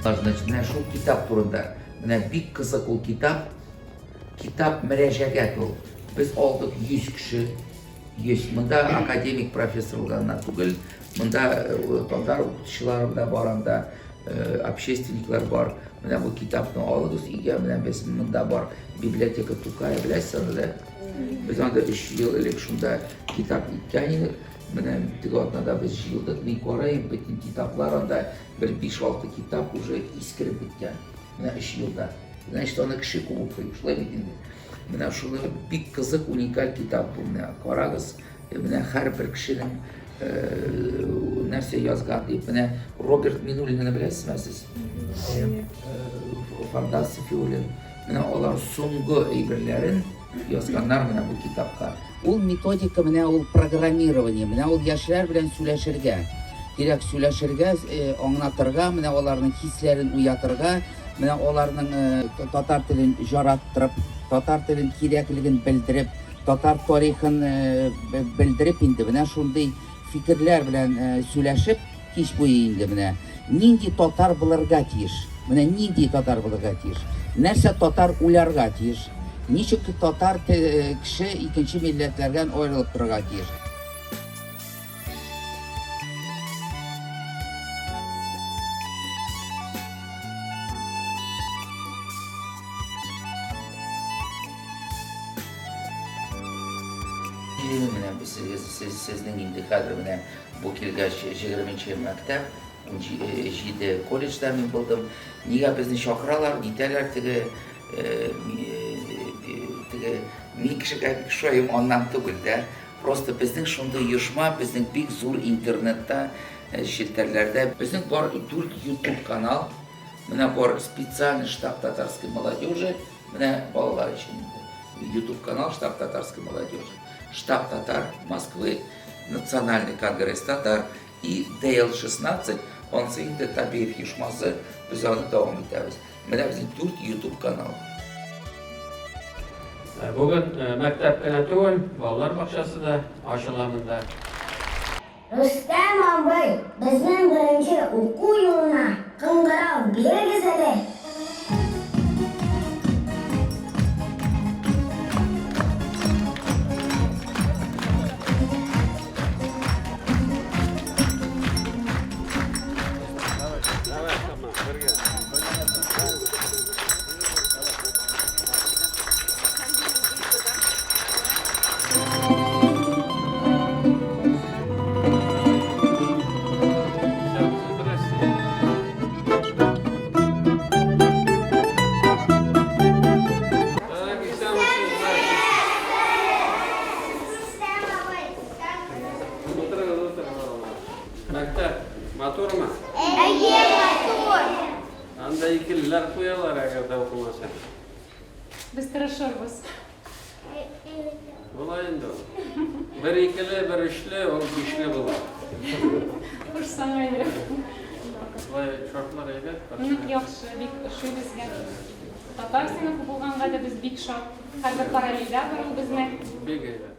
Значит, менә шул китап турында. Менә бик кызык ул китап. Китап мөрәҗәгать ул. Без алдык 100 кеше. 100. Монда академик профессорлар гына түгел, монда э, татар укытучылары да бар анда, э, общественниклар бар. Менә бу китапны алыгыз өйгә, менә без монда бар библиотека Тукая, беләсез аны да? Без анда 3 ел элек шунда китап иткән идек. Менә теге атнада без җыелдык, мин карыйм, бөтен китаплар анда бер 5-6 китап уже искереп беткән. Менә 3 елда. Значит, аны кеше күп укый, шулай бит инде. Менә шуны бик кызык, уникаль китап бу. Менә карагыз, э, менә һәрбер кешенең э, нәрсә язган дип. Менә Роберт Минуллинны беләсезме сез? Э, Фардас Сафиуллин. Менә алар соңгы әйберләрен язганнар менә бу китапка. Ул методика менә ул программирование, менә ул яшьләр белән сөйләшергә. Кирәк сөйләшергә, э, аңлатырга, менә аларның хисләрен уятырга, менә аларның э, татар телен жараттырып, татар телен кирәклеген белдереп, татар тарихын э, белдереп инде менә шундый фикерләр белән сөйләшеп, Кич буе инде менә нинди татар булырга тиеш? Менә нинди татар булырга тиеш? Нәрсә татар уйларга тиеш? Ничек татар кеше икенче милләтләрдән аерылып торырга тиеш? Менә сез, сезнең инде хәзер менә Бу килгәч, җегерменче мәктәп, унҗиде колледжда мин булдым. Нигә безне чакыралар, нитәләр теге, теге, мин кешегә бик ошыйм, аннан түгел дә. Просто безнең шундый оешма, безнең бик зур интернетта, челтәрләрдә. Безнең бар дүрт YouTube канал, менә бар специальный штаб татарской молодежи, менә балалар өчен YouTube канал штаб татарской молодежи, штаб татар Москвы, Национальный конгресс татар и ДЛ-16, ансы инде Табиев оешмасы, без аны дәвам итәбез. Менә безнең дүрт YouTube канал. Э, бүген э, мәктәп кенә түгел, балалар бакчасы да ачыла монда. Рөстәм абый, безнең беренче уку елына кыңгырау бирегез әле. Мәктәп матурмы? Әйе, матур. Анда икелеләр куялар, әгәр дә укымаса. Без тырышырбыз. Була инде ул. Бер икеле, бер өчле, ул бишле була. Кушсаң әйе. Шулай шартлар әйбәт. Яхшы, бик ошый безгә. Татар сыйныфы булганга да без бик шат. Хәзер параллельдә бар ул безнең. Бик әйбәт.